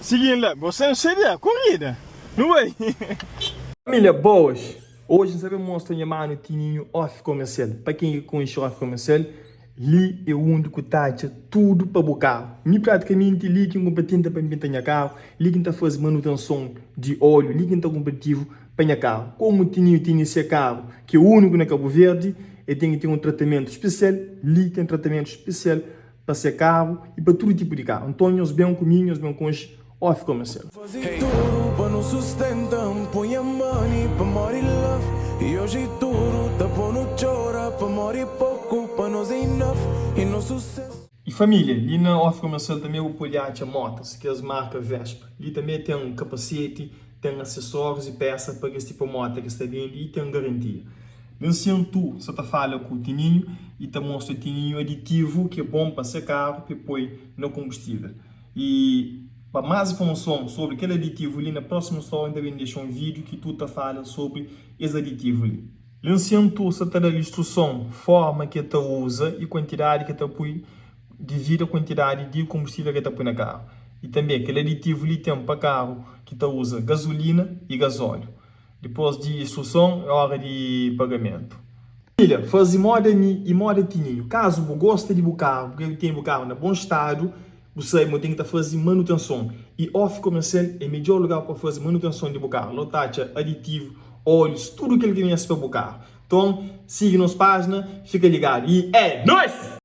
Siguindo la, você não seria corrida, nu bai. Família boas, hoje N sa ben mostra nha manu Tininho off comercial. Pa ken ki konxe off comercial, li é undi ku ta atxa tudu pa bu karu. Mi pratikamenti li ki N kunpra tinta pa N pinta nha karu, li ki N ta faze manutenson di óleo, li ki N ta kunpra ativu pa nha karu. Komu Tininho tene se karu ki é úniku na Kabu Verdi, el ten ki ten un tratamentu spesial, li ten tratamentu spesial pa se karu i pa tudu tipu di karu. Nton nhos ben ku mi, nhos ben konxe Off Komersial. Faze tudu pa nu sustenta N poi nha money pa mori love I oji tudu ta ponu txora Pa mori poku pa nos é enough I nos sucesso. I família, li na Off Komersial tanbê bu pode atxa motas, kes marka Vespa. Li tanbê ten kapaseti, ten asesórius i pesa pa kes tipu mota ki es ta bende i ten garantia. Lensin Tu sa ta fala ku Tininhu i ta mostra Tininhu aditivu ki é bon pa se karu pa e poi na konbustível. I pa más informason sobri kel aditivu li na prósimu story N ta ben dexa un vídiu ki Tu ta fala sobri es aditivu li. Lensin Tu sa ta da-l instruson forma ki e ta uza i kuantidadi ki e ta pui dividu a kuantidadi di konbustível ki e ta pui na karu. I tanbê kel aditivu li ten pa karu ki ta uza gazulina i gazóliu. Dipôs di instruson é óra di pagamentu. Família, faze móda mi i móda Tininhu. Kazu bu gosta di bu karu, bu krê tene bu karu na bon stadu, bu sabe ma bu ten ki ta faze manutenson. I Off Komersial é midjór lugar pa faze manutenson di bu karu. La bu ta atxa aditivu, ólius, tudu kel ki meste pa bu karu. Nton, sigi nos pájina, fika ligadu i é nóis!